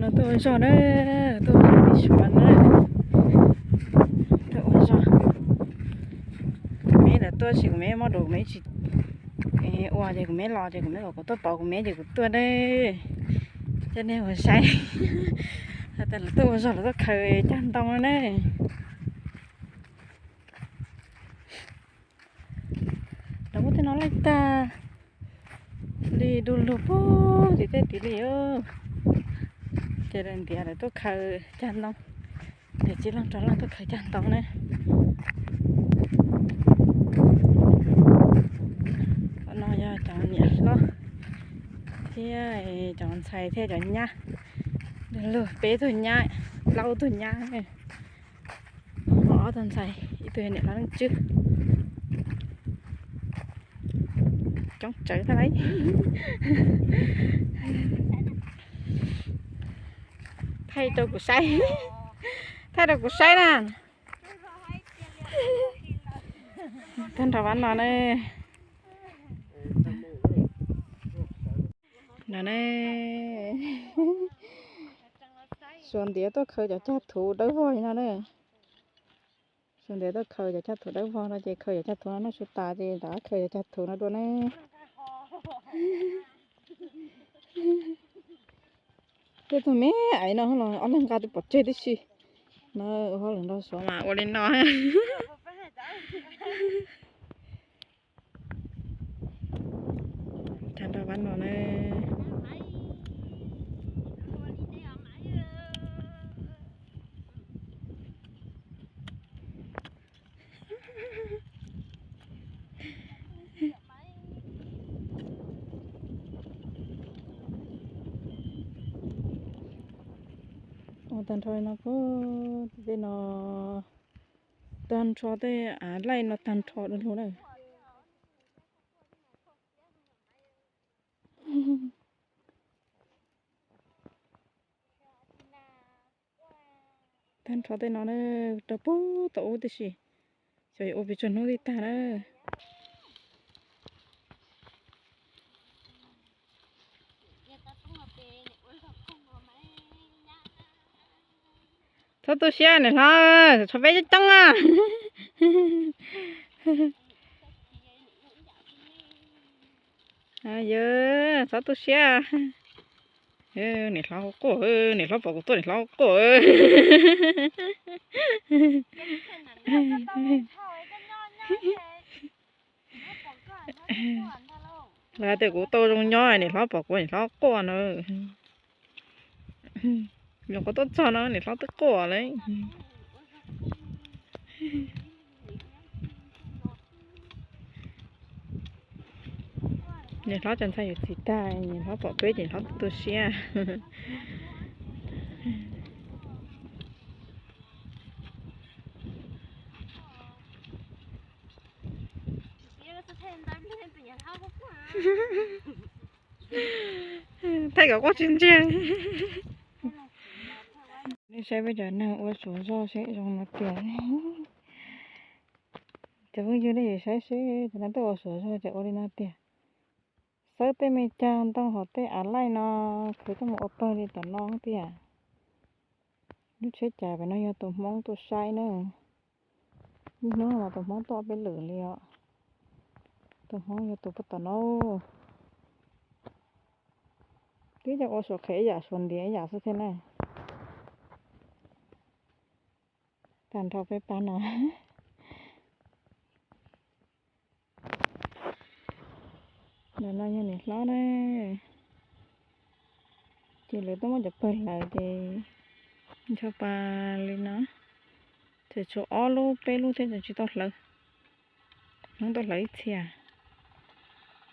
No tuaj ua zog na, tuaj ua zog tim Suav na, tuaj ua zog. Kuv me lawv tuaj tsis, kuv me muab dua, kuv me tsis ua ces kuv me los ces kuv me kom kuv tuaj pauv kuv me ces kuv tuaj na. Coj nej mus saib, has tas lawv tuaj ua zog, lawv tuaj khaws cag ntoo na. Lawv muab tej no laij tag li du lug puag tim tej tid li. Ces lawv ntiav lawv tuaj khaws cag ntoo, niam txiv leej rov leej tuaj khaws cag ntoo na. Qhov no yog cov niam hlob thiab cov ntxhais thiab cov nyab, du lug peb tug nyab, plaub tug nyab. Ho ob tug ntxhais, ib tug yog niam hlob leej tswb. Coob tsawv tag lawm. Thaij rau kuv saib, thaij rau kuv saib na. Tag nrho pab no na. No ne, Suav ntiav tuaj khaws cov cag thuv dawb vog no na. Suav ntiav tuaj khaws cov cag thuv dawb vog no ces khaws cov cag thuv no noj su tas ces rov qab khaws cov cag thuv no dua ne. Tej tug me aiv no los ob leeg nqa twb pov tseg tib si. No ua hauj lwm nrog Suav mas ua li no. Tag nrho pab no na. Ua tag nrho no, tej no tag nrho, tej av laij no tag nrho du lug na. Tag nrho tej no na, rau puag tom ub tib si, xyov yuav ua pes tsawg hnub thiaj tag na. Txhob tu siab niam hlob, tshuav peb coob coob a. Yawg, txhob tu siab. Niam hlob quaj, niam hlob pom kuv tuaj niam hlob quaj. Lawv hais tias kuv tau zoo nyob niam hlob pom kuv niam hlob quaj no. Nyuam qhuav tuaj txog no niam hlob twb quaj lawm. Niam hlob tso ntxhais yuav txiv tag, niam hlob pom peb ces niam hlob tu siab. Thaij kom quaj tsis ntsiag. Nej saib peb cov neeg ua suav zog seb zoo no tiag. Cov phooj ywg, nej saib seb cov neeg tuaj ua suav zog ces ua li no tiag. Xawb tej me cag ntoo hauv tej av laij no, khwv coj mus ua pawg li tom no tiag. Lub tsheb cais pem no yog tus Hmoob tuaj saib na. Niaj hnub no mas tus Hmoob tuaj ob peb lwm li os. Tus Hmoob yog tus puag tom no. Twb yog ua suav qhev ib yam suav ntiav ib yam xwb thiab na. Tag nrho peb pab no. Ntawm no yog niam hlob na. Ces lawv tuaj muab cov pawg hlawv ces ncho pa li no. Ces tshuav ob lub peb lub thiab tsis tau hlawv. Hnub tuaj hlawv ib txhia.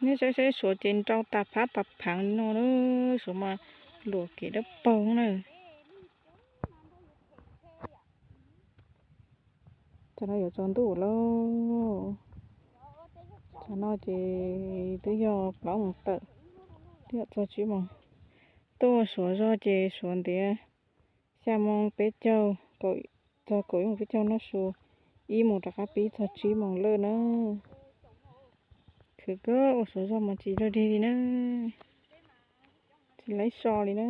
Nej saib saib suav ces nrau tas phab tas pheev li no na. Suav mas luam kev dawb paug na. Tam no yuav tsaus ntuj lawm. Tam no ces twb yog plaub moos tawm, twb yuav txog tsib moos. Tuaj ua suav zog ces suav ntiav xya moo peb caug, txog kaum ib moos peb caug noj su, ib moos rov qab pib txog tsib moos lawm na. Khwv kawg, ua suav zog mas tsis log dig li na, tsis laib so li na.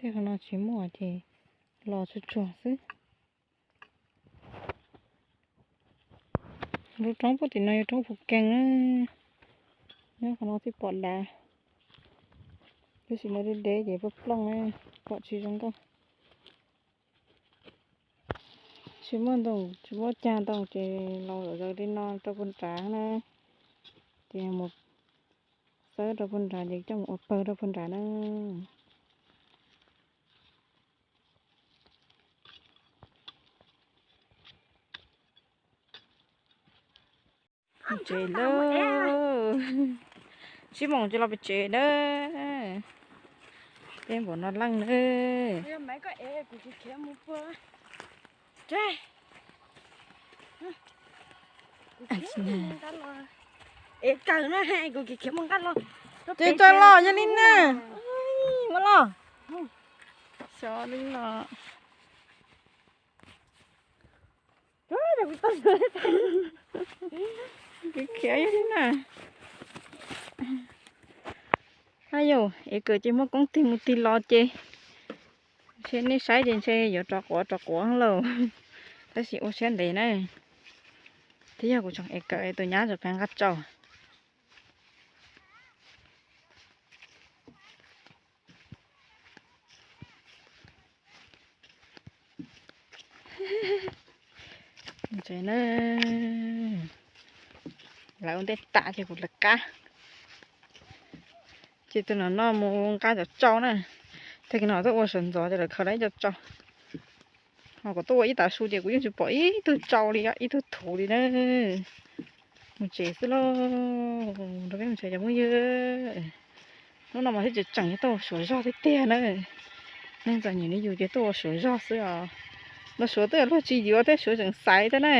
Qhov no tsis muaj ces los tsuag tsuag xwb. Lub roob puag tim no yog roob Phu Kees na. Nyob qhov no thiaj pom dav, tab sis no deb deb ces plooj plooj na, pom tsis zoo nkauj. Tsis muaj ntoo, tsis muaj cag ntoo ces los zom zaws li no rau puag nrad na. Ces mus xawb rau puag nrad ces coj mus ua pawg rau puag nrad na. Tsev lawm. Tsib moos ces los pem tsev na. Deb npaum no leej na. Ces tso los yog li na. Muab los. Xyov li los. Khiav yog li na. Ab yau, es kawm ces muaj koob tig mus tig los ces ntshe nej saib ces ntshe yuav rov quav rov quav lauj. Tab sis ua siab ntev na. Twb yog kuv tseem es kawm es tus nyab tseem pheej nqa tsau. Lawv ua ntej tas ces kuv lawv qab. Ces tus no no mus nqa cov tsau na. Tag kis no tuaj ua sawv ntxov ces lawv khaws tau ib co tsau. Ho kuv tuaj ua ib tav su ces kuv yeej tsis pom ib tug tsau li, ib tug thuv li na. Mus tsev xwb lauj, nrog peb mus tsev cov phooj ywg. Hnub no mas thiaj tseem tseem tuaj ua suav zog tiag tiag na. Neeg txom nyem li yus ces tuaj ua suav zog xwb os. No suav twb luag tsis yuav thiab, suav tseem xaiv thiab na.